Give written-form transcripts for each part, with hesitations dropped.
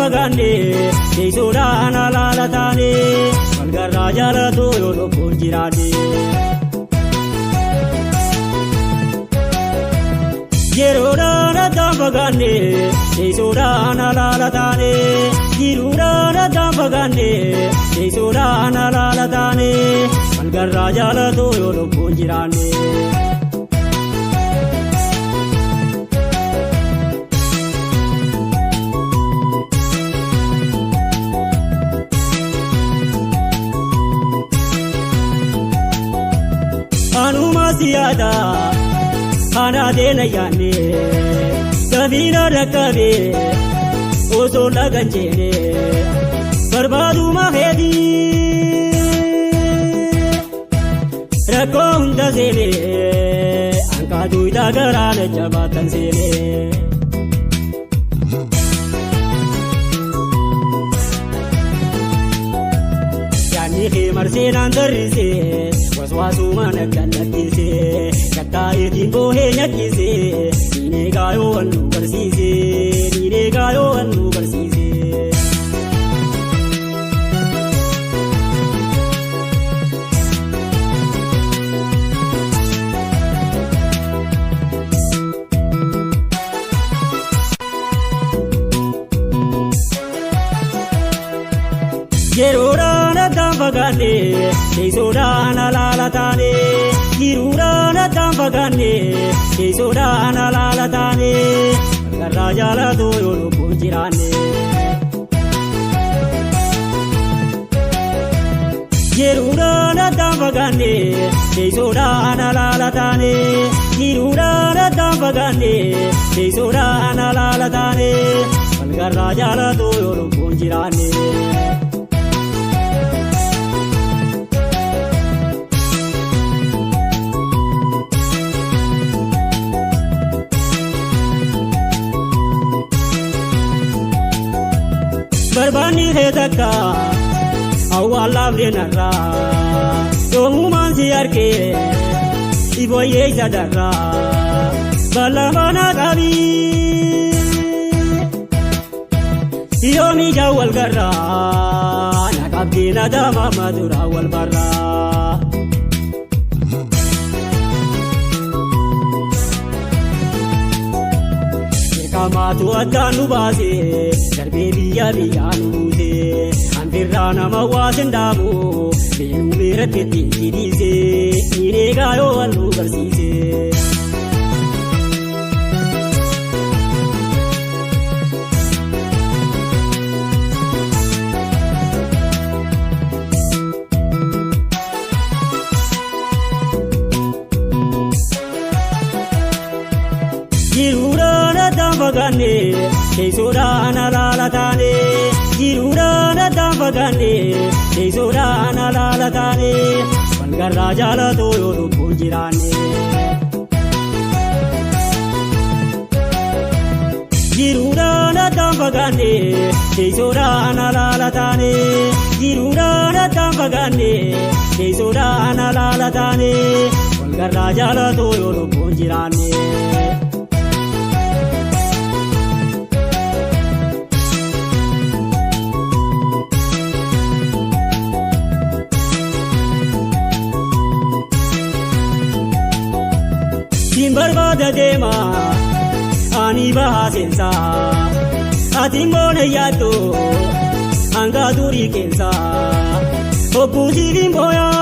fagaanne, teessoodhaan alaala taane, walgarraa jaalatu yoo lubbuun jiraanne. Yeroodhaan addaan fagaanne, teessoodhaan alaala taane, jiruudhaan addaan fagaanne, teessoodhaan alaala taane, walgarraa jaalatu yoo lubbuun jiraanne. Anuma siyaada anaa deena yaanne, sabiina rakkabee osoo lagan jeene barbaaduma keetii, rakkoo hunda seene, hanqaatu itaa garaa na jabaatan seene. Yaanni kee marsee naan tarrisee, waswaasuma na gallakkisee, gattaa'iitiin boohee nyakkisee, diinee gaayoo wal nu barsiisee, diinee gaayoo wal nu barsiisee. Yeroodhaan addaan fagaanne, teessoodhaan alaala taane, jiruudhaan addaan fagaanne, teessoodhaan alaala taane, walgarraa jaalatu yoo lubbuun jiraanne. Yeroodhaan addaan fagaanne, teessoodhaan alaala taane, jiruudhaan addaan fagaanne, teessoodhaan alaala taane, walgarraa jaalatu yoo lubbuun jiraanne. Barbaanni kee takka awwaalaaf leenarraa, yoomumaan si argee iboyyee isa darraa, bal'aamaana qabii yoomii jaa wal garraa, na qabdii na dama maduraa wal barraa. Dirqamaatu addaan nu baase, darbee biyya biyyaa nu buuse, anfirraa nama waasin dhaabu, beeluu miiratti ittiin hidhiise, niin eegaa yoo wal nu barsiise. Jiruudhaan addaan fagaanne, teessoodhaan alaala taane, jiruudhaan addaan fagaanne, teessoodhaan alaala taane, walgarraa jaalatu yoo lubbuun jiraanne. Jiruudhaan addaan fagaanne, teessoodhaan alaala taane, jiruudhaan addaan fagaanne, teessoodhaan alaala taane, walgarraa jaalatu yoo lubbuun jiraanne. Siin barbaada deema ani bahaa seensa, ati immoo na yaaddu hanga durii keessa, obbuusiif booyaa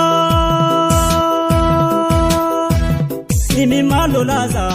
imimmaan lolaasa.